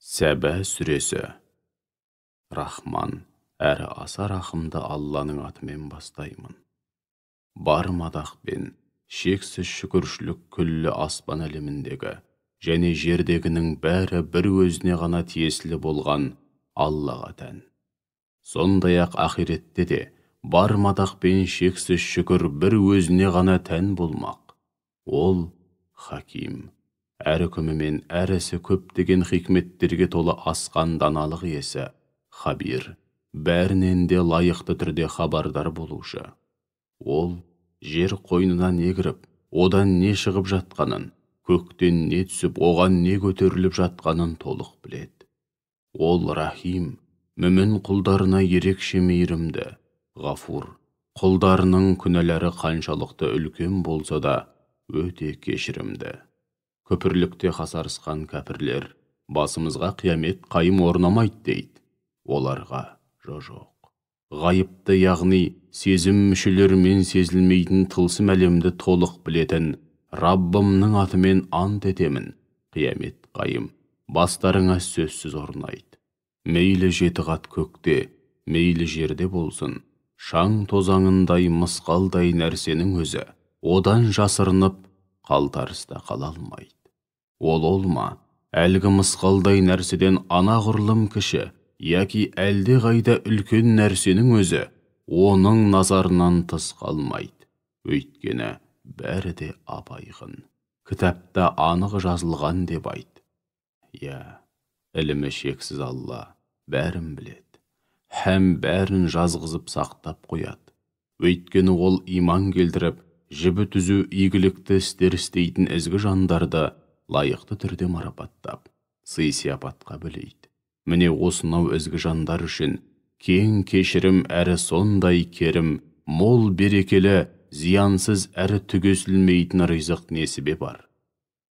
Сәбә сүресі. Рахман, әрі аса рахымды Алланың атымен бастаймын. Бар мадақ пен шексіз шүкіршілік күллі аспан әлеміндегі және жердегінің бәрі бір өзіне ғана тиесілі болған Аллаға тән. Сондай-ақ ақиретте де бар мадақ пен шексіз шүкір бір өзіне ғана тән болмақ. Ол хаким, әр үкімі мен әр ісі көптеген хикметтерге толы асқан даналық иесі, хабир, бәрінен де лайықты түрде хабардар болушы. Ол жер қойнына не кіріп, одан не шығып жатқанын, көктен не түсіп, оған не көтеріліп жатқанын толық біледі. Ол рахим, мүмін құлдарына ерекше мейірімді, ғафур, құлдарының күнәлары қаншалықты үлкен болса да өте кешірімді. Күпірлікте қасарысқан кәпірлер басымызға қиямет қайым орнамайды дейді. Оларға жоқ. Ғайыпты, яғни сезім мүшелерімен сезілмейтін тылсым әлемді толық білетін Раббымның атымен ант етемін, қиямет қайым бастарыңа сөзсіз орнайды. Мейлі жеті қат көкте, мейлі жерде болсын, шаң тозаңындай мысқалдай нәрсенің өзі одан жасырынып қалтарыста қала алмайды. Ол олма, әлгі мысқалдай нәрседен анағұрлым кіші, яки әлде қайда үлкен нәрсенің өзі оның назарынан тыс қалмайды. Өйткені бәрі де ап-айқын, кітапта анық жазылған деп айт. Иә, ілімі шексіз Алла бәрін біледі, һәм бәрін жазғызып сақтап қояды. Өйткені ол иман келтіріп, жібі түзу игілікті істер істейтін ізгі жандарды лайықты түрде марапаттап, сый-сияпатқа бөлейді. Міне осынау ізгі жандар үшін кең кешірім әрі сондай керім, мол берекелі, зиянсыз әрі түгесілмейтін ризық несібе бар.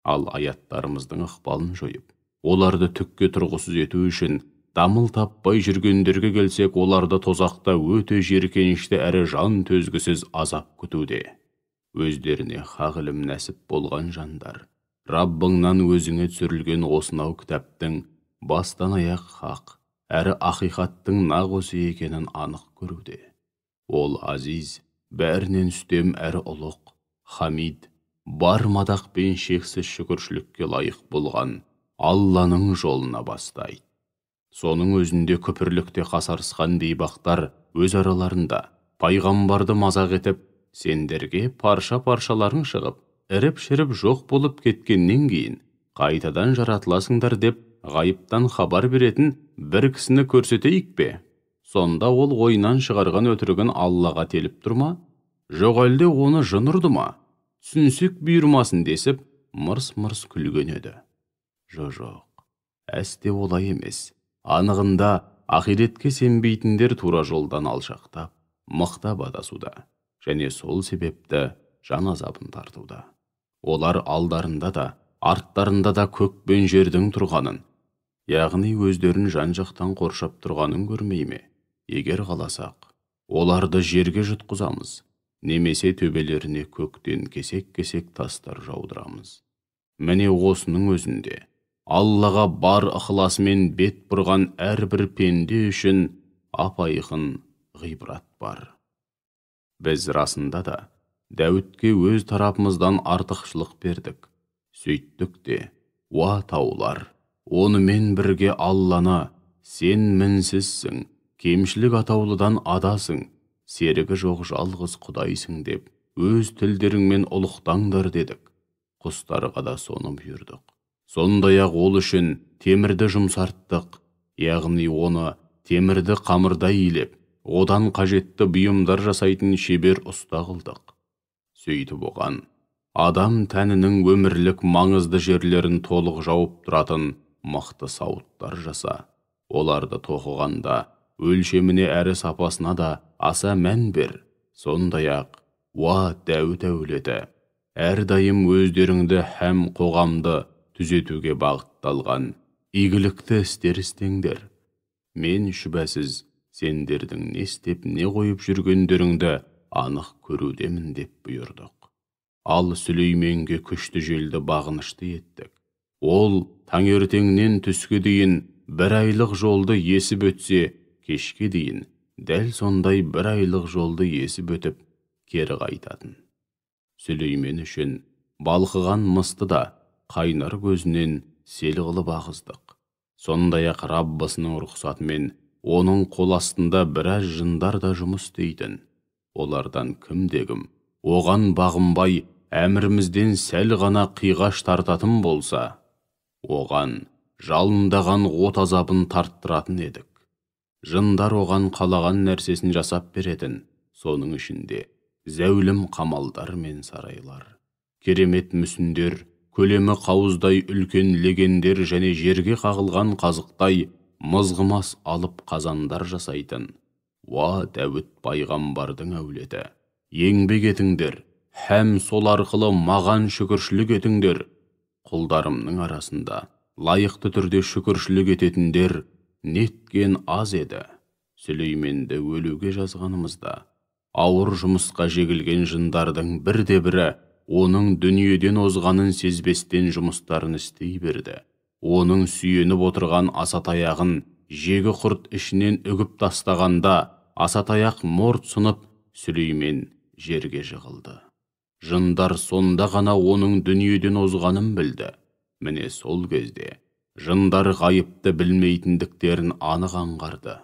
Ал аяттарымыздың ықпалын жойып, оларды түкке тұрғысыз ету үшін дамыл таппай жүргендерге келсек, оларды тозақта өте жеркенішті әрі жан төзгісіз азап күтуде. Өздеріне хақ ілім нәсіп болған жандар, Раббыңнан өзіңе түсірілген осынау кітаптың бастан аяқ хақ, әрі ақиқаттың нақ осы екенін анық көруде. Ол азиз, бәрінен үстем әрі ұлық, хамид, бар мадақ пен шексіз шүкіршілікке лайық болған Алланың жолына бастайды. Соның өзінде күпірлікте қасарысқан бейбақтар өз араларында пайғамбарды мазақ етіп, сендерге парша-паршаларың шығып, іріп-шіріп жоқ болып кеткеннен кейін қайтадан жаратыласыңдар деп ғайыптан хабар беретін бір кісіні көрсетейік пе? Сонда ол ойынан шығарған өтірігін Аллаға теліп тұр ма? Жоқ әлде оны жын ұрды ма? Түсінсек бұйырмасын десіп, мырс-мырс күлген еді. Жоқ, әсте олай емес. Анығында ақиретке сенбейтіндер тура жолдан алшақтап, мықтап адасуда және сол себепті жан азабын тартуда. Олар алдарында да, арттарында да көк пен жердің тұрғанын, яғни өздерін жан-жақтан қоршап тұрғанын көрмей ме? Егер қаласақ, оларды жерге жұтқызамыз, немесе төбелеріне көктен кесек-кесек тастар жаудырамыз. Міне осының өзінде Аллаға бар ықыласымен бет бұрған әрбір пенде үшін ап-айқын ғибрат бар. Біз расында да Дәуітке өз тарапымыздан артықшылық бердік. Сөйттік те, уа таулар, онымен бірге Алланы, сен мінсізсің, кемшілік атаулыдан адасың, серігі жоқ жалғыз Құдайсың деп, өз тілдеріңмен ұлықтаңдар дедік. Құстарға да соны бұйырдық. Сондай-ақ ол үшін темірді жұмсарттық, яғни оны темірді қамырдай илеп, одан қажетті бұйымдар жасайтын шебер ұста қылдық. Сөйтіп оған адам тәнінің өмірлік маңызды жерлерін толық жауып тұратын мықты сауыттар жаса. Оларды тоқығанда өлшеміне әрі сапасына да аса мән бер. Сондай-ақ, уа Дәуіт әулеті, әрдайым өздеріңді һәм қоғамды түзетуге бағытталған игілікті істер істеңдер. Мен шүбәсіз сендердің не істеп не қойып жүргендеріңді анық көрудемін деп бұйырдық. Ал Сүлейменге күшті желді бағынышты еттік. Ол таңертеңнен түске дейін бір айлық жолды есіп өтсе, кешке дейін дәл сондай бір айлық жолды есіп өтіп, кері қайтатын. Сүлеймен үшін балқыған мысты да қайнар көзінен сел қылып ағыздық. Сондай-ақ Раббысының рұқсатымен оның қол астында біраз жындар да жұмыс істейтін. Олардан кімде-кім оған бағынбай әмірімізден сәл ғана қиғаш тартатын болса, оған жалындаған от азабын тарттыратын едік. Жындар оған қалаған нәрсесін жасап беретін, соның ішінде зәулім қамалдар мен сарайлар, керемет мүсіндер, көлемі қауыздай үлкен легендер және жерге қағылған қазықтай мызғымас алып қазандар жасайтын. Уа Дәуіт пайғамбардың әулеті, еңбек етіңдер, һәм сол арқылы маған шүкіршілік етіңдер. Құлдарымның арасында лайықты түрде шүкіршілік ететіндер неткен аз еді. Сүлейменді өлуге жазғанымызда ауыр жұмысқа жегілген жындардың бірде-бірі оның дүниеден озғанын сезбестен жұмыстарын істей берді. Оның сүйеніп отырған асатаяғын жегі құрт ішінен үгіп тастағанда, асатаяқ морт сынып, Сүлеймен жерге жығылды. Жындар сонда ғана оның дүниеден озғанын білді. Міне сол кезде жындар ғайыпты білмейтіндіктерін анық аңғарды.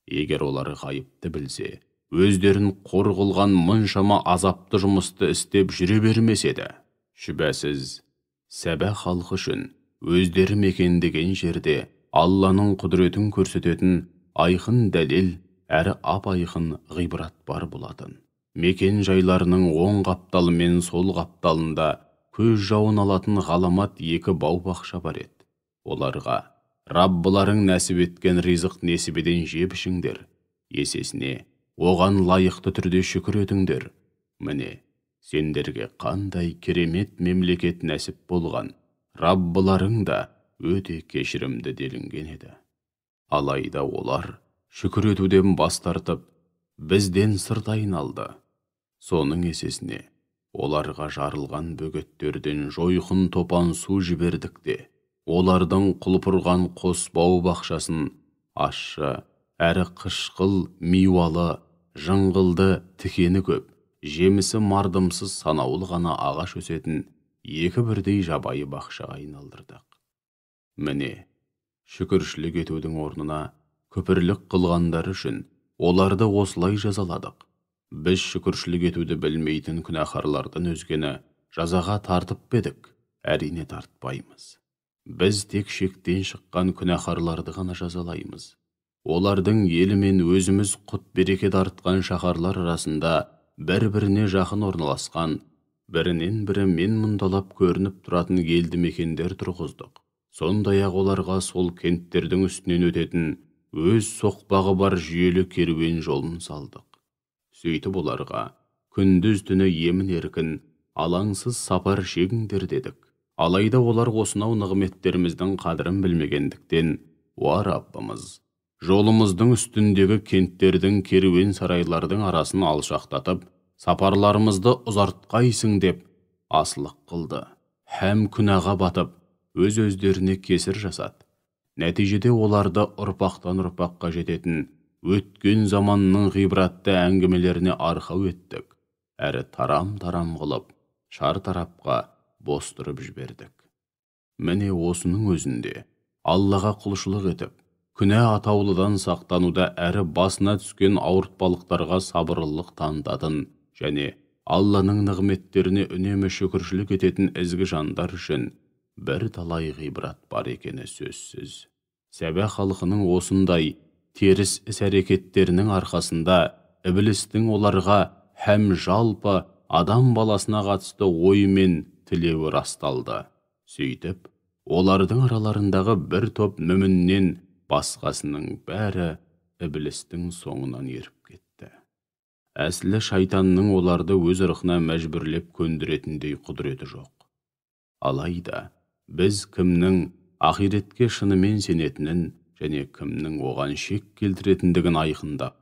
Егер олар ғайыпты білсе, өздерін қор қылған мұншама азапты жұмысты істеп жүре бермес еді. Шүбәсіз, Сәбә халқы үшін өздері мекендеген жерде Алланың құдіретін көрсететін айқын дәлел әрі ап-айқын ғибрат бар болатын. Мекен жайларының оң қапталы мен сол қапталында көз жауын алатын ғаламат екі бау-бақша бар еді. Оларға Раббыларың нәсіп еткен ризық несібеден жеп ішіңдер, есесіне оған лайықты түрде шүкір етіңдер. Міне, сендерге қандай керемет мемлекет нәсіп болған, Раббыларың да өте кешірімді делінген еді. Алайда олар шүкір етуден бас тартып, бізден сырт айналды. Соның есесіне оларға жарылған бөгеттерден жойқын топан су жібердік те, олардың құлпырған қос бау-бақшасын ащы, әрі қышқыл, миуалы, жыңғылды, тікені көп, жемісі мардымсыз санаулы ғана ағаш өсетін екі бірдей жабайы бақшаға айналдырдық. Міне, шүкіршілік етудің орнына күпірлік қылғандар үшін оларды осылай жазаладық. Біз шүкіршілік етуді білмейтін күнәһарлардан өзгені жазаға тартып па едік? Әрине тартпаймыз. Біз тек шектен шыққан күнәһарларды ғана жазалаймыз. Олардың елі мен өзіміз құт береке тартқан шаһарлар арасында бір-біріне жақын орналасқан, бірінен бірі мен мұндалап көрініп тұратын елді мекендер тұрғыздық. Сондай-ақ оларға сол кенттердің үстінен өтетін өз соқпағы бар жүйелі керуен жолын салдық. Сөйтіп оларға күндіз түні емін-еркін, алаңсыз сапар шегіңдер дедік. Алайда олар осынау нығметтеріміздің қадірін білмегендіктен, уа Раббымыз, жолымыздың үстіндегі кенттердің керуен сарайлардың арасын алшақтатып, сапарларымызды ұзартқайсың деп асылық қылды. Һәм күнәға батып, өз-өздеріне кесір жасады. Нәтижеде оларды ұрпақтан ұрпаққа жететін өткен заманның ғибратты әңгімелеріне арқау еттік, әрі тарам-тарам қылып, шар тарапқа бостырып жібердік. Міне осының өзінде Аллаға құлшылық етіп, күнә атаулыдан сақтануда әрі басына түскен ауыртпалықтарға сабырлылық танытатын және Алланың нығметтеріне үнемі шүкіршілік ететін ізгі жандар үшін бір талай ғибрат бар екені сөзсіз. Сәбә халқының осындай теріс іс-әрекеттерінің арқасында ібілістің оларға һәм жалпы адам баласына қатысты ойы мен тілеуі расталды. Сөйтіп, олардың араларындағы бір топ мүміннен басқасының бәрі ібілістің соңынан еріп кетті. Әсілі шайтанның оларды өз ырқына мәжбүрлеп көндіретіндей құдіреті жоқ. Алайда біз кімнің ақиретке шынымен сенетінін және кімнің оған шек келтіретіндігін айқындап,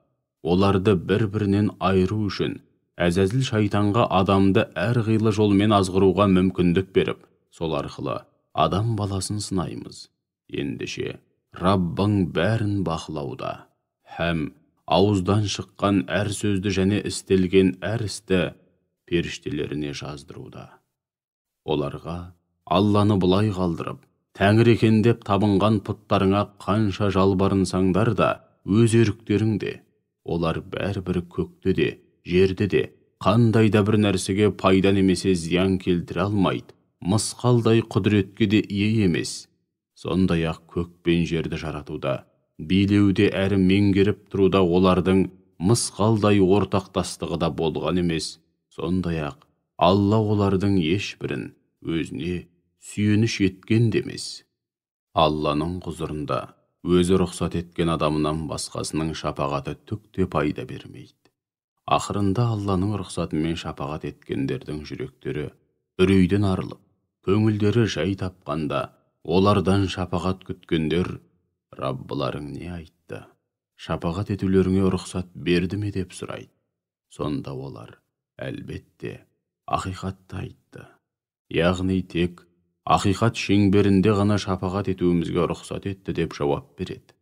оларды бір-бірінен айыру үшін әзәзіл шайтанға адамды әрқилы жолмен азғыруға мүмкіндік беріп, сол арқылы Адам баласын сынаймыз. Ендеше, Раббың бәрін бақылауда. Һәм ауыздан шыққан әр сөзді және істелген әр істі періштелеріне жаздыруда. Оларға Алланы былай қалдырып, тәңір екен деп табынған пұттарыңа қанша жалбарынсаңдар да, өз еріктеріңде. Олар бәрібір көкте де, жерде де қандай да бір нәрсеге пайда немесе зиян келтіре алмайды, мысқалдай құдіретке де ие емес. Сондай-ақ көк пен жерді жаратуда, билеуде әрі меңгеріп тұруда олардың мысқалдай ортақтастығы да болған емес. Сондай-ақ Алла олардың ешбірін өзіне сүйеніш еткен де емес. Алланың құзырында өзі рұқсат еткен адамынан басқасының шапағаты түк те пайда бермейді. Ақырында Алланың рұқсатымен шапағат еткендердің жүректері үрейден арылып, көңілдері жай тапқанда, олардан шапағат күткендер, Раббыларың не айтты? Шапағат етулеріңе рұқсат берді ме деп сұрайды. Сонда олар, әлбетте, ақиқатты айтты. Яғни тек ақиқат шеңберінде ғана шапағат етуімізге рұқсат етті деп жауап береді.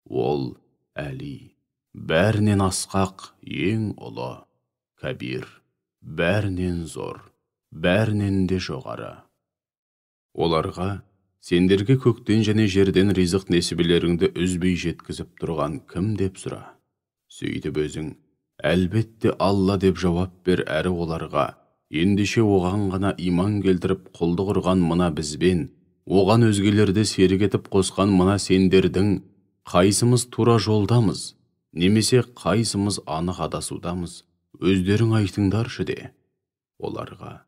Ол Әли, бәрінен асқақ, ең ұлы, кәбир, бәрінен зор, бәрінен де жоғары. Оларға, сендерге көктен және жерден ризық несібелеріңді үзбей жеткізіп тұрған кім деп сұра. Сөйтіп өзің, әлбетте Алла деп жауап бер әрі оларға, ендеше оған ғана иман келтіріп құлдық ұрған мына бізбен, оған өзгелерді серік етіп қосқан мына сендердің қайсымыз тура жолдамыз, немесе қайсымыз анық адасудамыз, өздерің айтыңдаршы де. Оларға,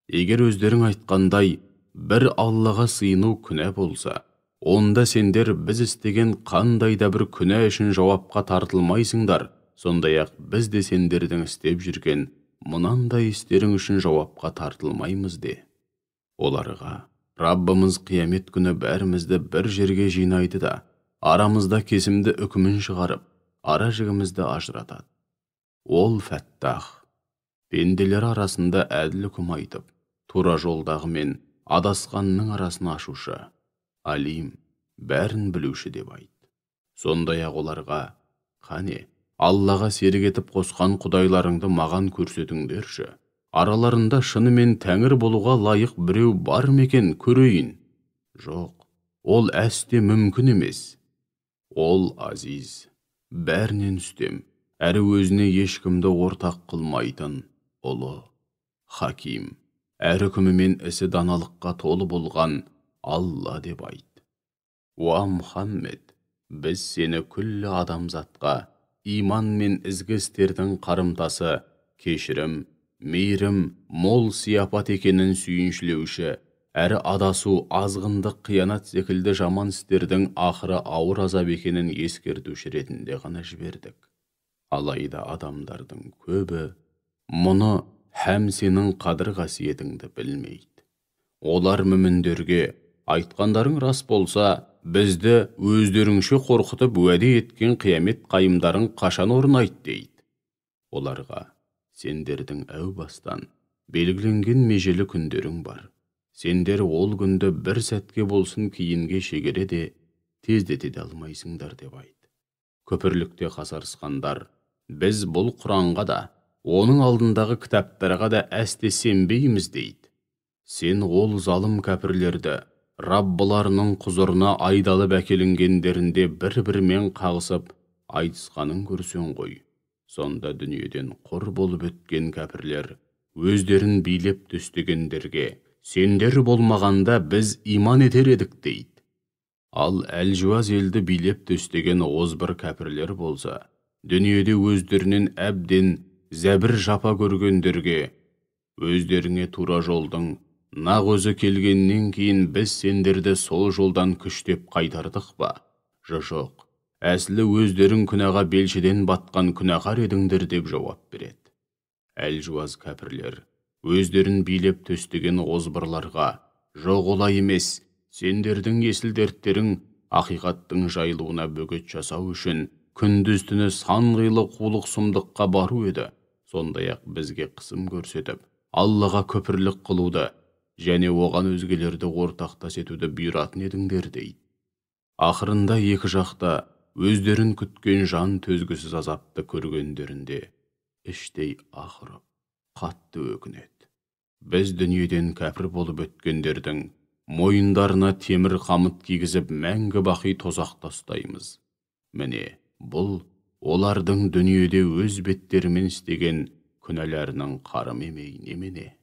егер өздерің айтқандай, бір Аллаға сыйыну күнә болса, онда сендер біз істеген қандай да бір күнә үшін жауапқа тартылмайсыңдар, сондай-ақ біз де сендердің істеп жүрген мынандай істерің үшін жауапқа тартылмаймыз де. Оларға, Раббымыз қиямет күні бәрімізді бір жерге жинайды да, арамызда кесімді үкімін шығарып, ара жігімізді ажыратады. Ол Фәттах, пенделер арасында әділ үкім айтып, тура жолдағы мен адасқанның арасын ашушы, Алим, бәрін білуші деп айт. Сондай-ақ оларға, қане, Аллаға серік етіп қосқан құдайларыңды маған көрсетіңдерші. Араларында шынымен тәңір болуға лайық біреу бар ма екен көрейін. Жоқ, ол әсте мүмкін емес. Ол Азиз, бәрінен үстем, әрі өзіне ешкімді ортақ қылмайтын ұлы, Хаким, әр үкімімен ісі даналыққа толы болған Алла деп айт. Уа Мұхаммед, біз сені күллі адамзатқа иман мен ізгі істердің қарымтасы, кешірім, мейірім, мол сияпат екенін сүйіншілеуші, әрі адасу, азғындық, қиянат секілді жаман істердің ақыры ауыр азап екенін ескертуші ретінде ғана жібердік. Алайда адамдардың көбі мұны һәм сенің қадір қасиетіңді білмейді. Олар мүміндерге, айтқандарың рас болса, бізді өздеріңше қорқытып уәде еткен қиямет қайымдарың қашан орнайды дейді. Оларға, сендердің әу бастан белгіленген межелі күндерің бар. Сендер ол күнді бір сәтке болсын кейінге шегере де тездете де алмайсыңдар деп айт. Күпірлікте қасарысқандар, біз бұл Құранға да, оның алдындағы кітаптарға да әсте сенбейміз дейді. Сен ол залым кәпірлерді Раббыларының құзырына айдалып әкелінгендерінде бір-бірімен қағысып айтысқанын көрсең ғой. Сонда дүниеден құр болып өткен кәпірлер өздерін билеп төстегендерге, сендер болмағанда біз иман етер едік дейді. Ал әлжуаз елді билеп төстеген озбыр кәпірлер болса, дүниеде өздерінен әбден зәбір жапа көргендерге, өздеріңе тура жолдың нақ өзі келгеннен кейін біз сендерді сол жолдан күштеп қайтардық па? Жоқ, әсілі өздерің күнәға белшеден батқан күнәһар едіңдер деп жауап береді. Әлжуаз кәпірлер өздерін билеп төстеген озбырларға, жоқ олай емес, сендердің есіл дерттерің ақиқаттың жайылуына бөгет жасау үшін күндіз түні сан қилы қулық сұмдыққа бару еді. Сондай-ақ бізге қысым көрсетіп, Аллаға күпірлік қылуды, және оған өзгелерді ортақтас етуді бұйыратын едіңдер дейді. Ақырында екі жақта өздерін күткен жан төзгісіз азапты көргендерінде іштей аһ ұрып, қатты өкінеді. Біз дүниеден кәпір болып өткендердің мойындарына темір қамыт кигізіп, мәңгі бақи тозақта ұстаймыз. Міне, бұл олардың дүниеде өз беттерімен істеген күнәларының қарымы емей немене.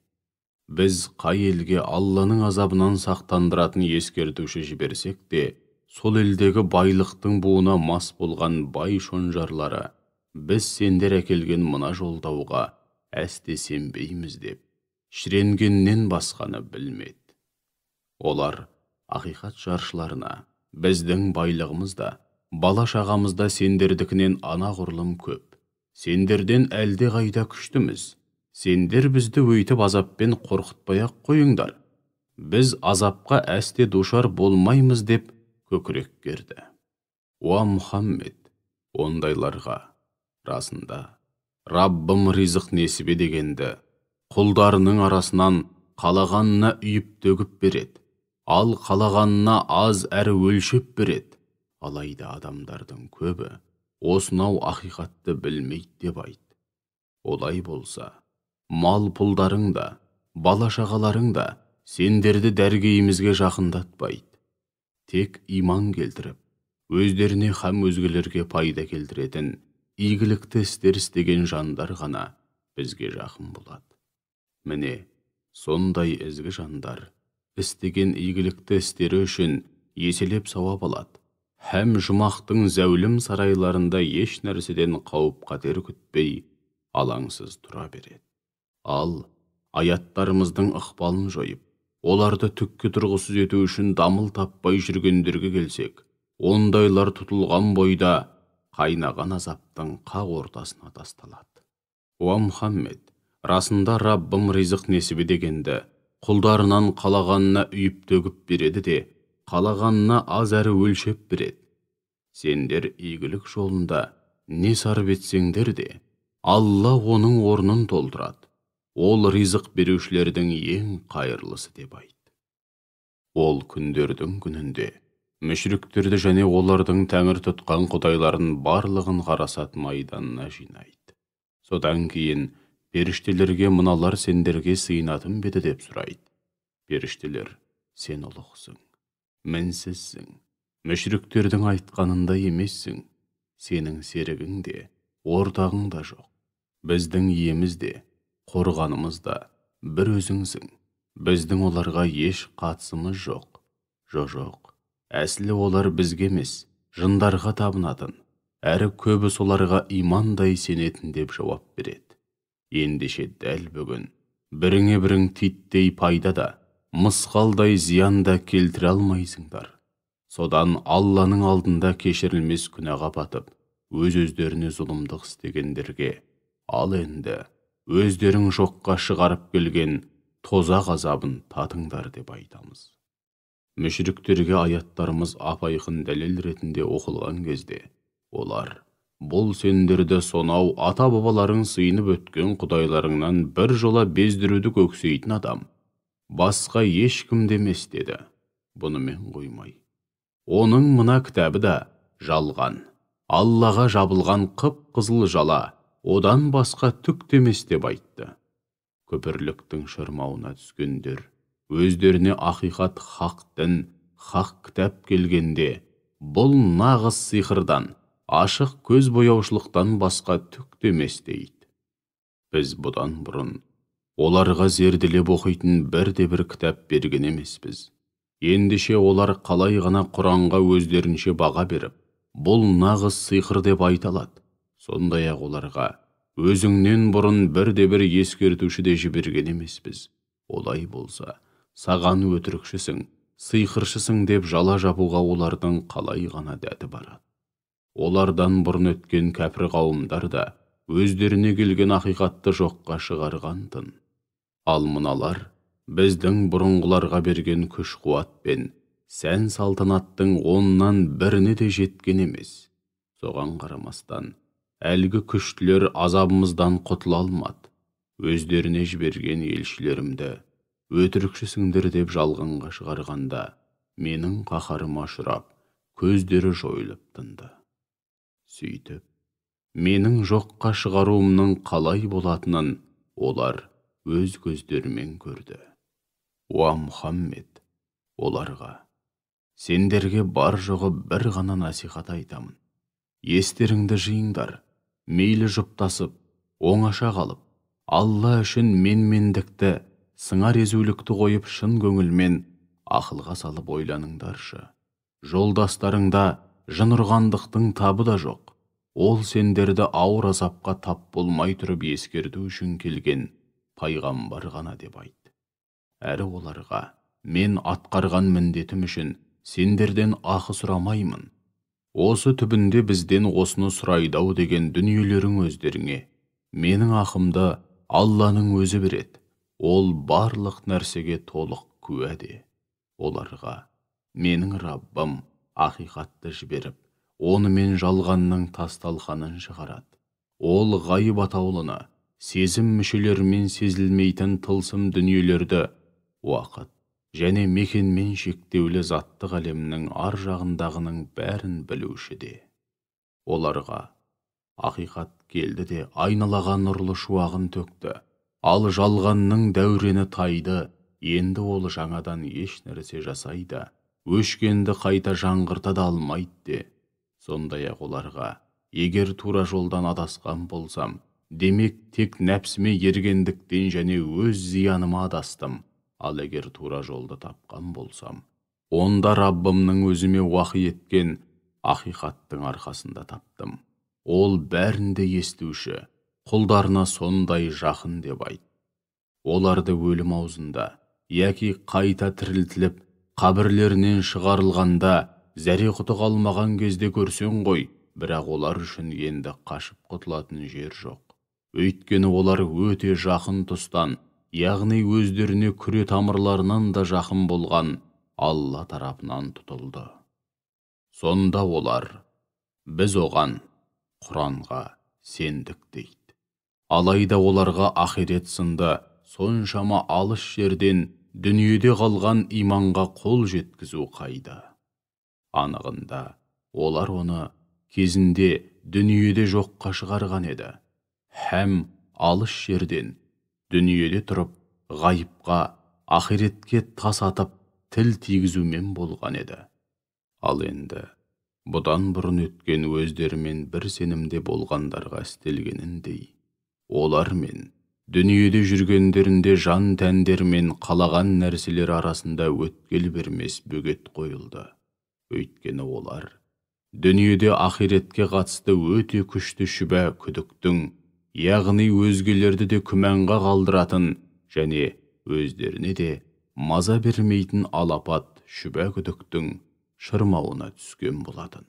Біз қай елге Алланың азабынан сақтандыратын ескертуші жіберсек те, сол елдегі байлықтың буына мас болған бай шонжарлары біз сендер әкелген мына жолдауға әсте сенбейміз деп шіренгеннен басқаны білмеді. Олар ақиқат жаршыларына: біздің байлығымыз да, бала шағамыз да сендердікінен анағұрлым көп, сендерден әлде қайда күштіміз, сендер бізді өйтіп азаппен қорқытпай-ақ қойыңдар, біз азапқа әсте душар болмаймыз деп көкірек керді. Уа Мұхаммед, ондайларға расында Раббым ризық несібе дегенді құлдарының арасынан қалағанына үйіп төгіп береді, ал қалағанына аз әрі өлшеп береді. Алайда адамдардың көбі осынау ақиқатты білмейді деп айт. Олай болса, мал пұлдарың да, бала шағаларың да сендерді дәргейімізге жақындатпайды. Тек иман келтіріп, өздеріне һәм өзгелерге пайда келтіретін игілікті істер істеген жандар ғана бізге жақын болады. Міне, сондай ізгі жандар істеген игілікті істері үшін еселеп сауап алады. Һәм жұмақтың зәулім сарайларында еш нәрседен қауіп-қатер күтпей, алаңсыз тұра береді. Ал аяттарымыздың ықпалын жойып, оларды түкке тұрғысыз ету үшін дамыл таппай жүргендерге келсек, ондайлар тұтылған бойда қайнаған азаптың қақ ортасына тасталады. Уа Мұхаммед, расында Раббым ризық несібе дегенді құлдарынан қалағанына үйіп төгіп береді де, қалағанына аз әрі өлшеп береді. Сендер игілік жолында не сарып етсеңдер де, Алла оның орнын толтырады. Ол ризық берушілердің ең қайырлысы деп айт. Ол күндердің күнінде мүшриктерді және олардың тәңір тұтқан құдайларын барлығын ғарасат майданына жинайды. Содан кейін періштелерге мыналар сендерге сыйынатын бе еді деп сұрайды. Періштелер: сен ұлықсың, мінсізсің, мүшриктердің айтқанындай емессің, сенің серігің де, ортағың да жоқ. Біздің иеміз де, қорғанымыз да бір өзіңсің. Біздің оларға еш қатысымыз жоқ. Жоқ, әсілі олар бізге емес, жындарға табынатын, әрі көбі соларға имандай сенетін деп жауап береді. Ендеше дәл бүгін біріңе бірің титтей пайда да, мысқалдай зиян да келтіре алмайсыңдар. Содан Алланың алдында кешірілмес күнәға батып, өз-өздеріне зұлымдық істегендерге, ал енді өздерің жоққа шығарып келген тозақ азабын татыңдар деп айтамыз. Мүшриктерге аяттарымыз ап-айқын дәлел ретінде оқылған кезде, олар: бұл сендерді сонау ата-бабаларың сыйынып өткен құдайларыңнан бір жола бездіруді көксейтін адам, басқа ешкім де емес деді. Бұнымен қоймай, оның мына кітабы да жалған, Аллаға жабылған қып-қызыл жала, одан басқа түк те емес деп айтты. Күпірліктің шырмауына түскендер өздеріне ақиқат хақ дін, хақ кітап келгенде, бұл нағыз сиқырдан, ашық көз бояушылықтан басқа түк те емес дейді. Біз бұдан бұрын оларға зерделеп оқитын бірде-бір кітап берген емеспіз. Ендеше олар қалай ғана Құранға өздерінше баға беріп, бұл нағыз сиқыр деп айта алады. Сондай-ақ оларға өзіңнен бұрын бірде-бір ескертуші де жіберген емеспіз. Олай болса, саған өтірікшісің, сиқыршысың деп жала жабуға олардың қалай ғана дәті барады. Олардан бұрын өткен кәпір қауымдар да өздеріне келген ақиқатты жоққа шығарған-тын. Ал мыналар біздің бұрынғыларға берген күш-қуат пен сән салтанаттың оннан біріне де жеткен емес. Соған қарамастан, әлгі күштілер азабымыздан құтыла алмады. Өздеріне жіберген елшілерімді Өтірікшісіңдер деп жалғанға шығарғанда, менің қаһарыма ұшырап, көздері жойылып тынды. Сөйтіп, менің жоққа шығаруымның қалай болатынын олар өз көздерімен көрді. Уа Мұхаммед, оларға: сендерге бар жоғы бір ғана насихат айтамын. Естеріңді жиыңдар, мейлі жұптасып, оңаша қалып, Алла үшін менмендікті, сыңар езулікті қойып шын көңілмен ақылға салып ойланыңдаршы. Жолдастарыңда жын ұрғандықтың табы да жоқ. Ол сендерді ауыр азапқа тап болмай тұрып ескерту үшін келген пайғамбар ғана деп айт. Әрі оларға: мен атқарған міндетім үшін сендерден ақы сұрамаймын. Осы түбінде бізден осыны сұрайды ау деген дүниелерің өздеріңе. Менің ақымды Алланың өзі береді. Ол барлық нәрсеге толық куә де. Оларға: менің Раббым ақиқатты жіберіп, онымен жалғанның тас-талқанын шығарады. Ол ғайып атаулыны, сезім мүшелерімен сезілмейтін тылсым дүниелерді, уақыт және мекенмен шектеулі заттық әлемнің ар жағындағының бәрін білуші де. Оларға: ақиқат келді де айналаға нұрлы шуағын төкті, ал жалғанның дәурені тайды, енді ол жаңадан еш нәрсе жасайды, өшкенді қайта жаңғырта да алмайды де. Сондай-ақ оларға: егер тура жолдан адасқан болсам, демек тек нәпсіме ергендіктен және өз зияныма адастым. Ал егер тура жолды тапқан болсам, онда Раббымның өзіме уақи еткен ақиқаттың арқасында таптым. Ол бәрін де естуші, құлдарына сондай жақын деп айт. Оларды өлім аузында, яки қайта тірілтіліп, қабірлерінен шығарылғанда, зәре құты қалмаған кезде көрсең ғой, бірақ олар үшін енді қашып құтылатын жер жоқ. Өйткені олар өте жақын тұстан, яғни өздеріне күре тамырларынан да жақын болған Алла тарапынан тұтылды. Сонда олар: біз оған, Құранға сендік дейді. Алайда оларға ақирет сынды соншама алыс жерден дүниеде қалған иманға қол жеткізу қайда? Анығында олар оны кезінде дүниеде жоққа шығарған еді. Һәм алыс жерден дүниеде тұрып ғайыпқа, ақиретке тас атып тіл тигізумен болған еді. Ал енді бұдан бұрын өткен өздерімен бір сенімде болғандарға істелгеніндей, олармен дүниеде жүргендерінде жан тәндерімен қалаған нәрселер арасында өткел бермес бөгет қойылды. Өйткені олар дүниеде ақиретке қатысты өте күшті шүбә күдіктің, яғни өзгелерді де күмәнға қалдыратын және өздеріне де маза бермейтін алапат шүбә күдіктің шырмауына түскен болатын.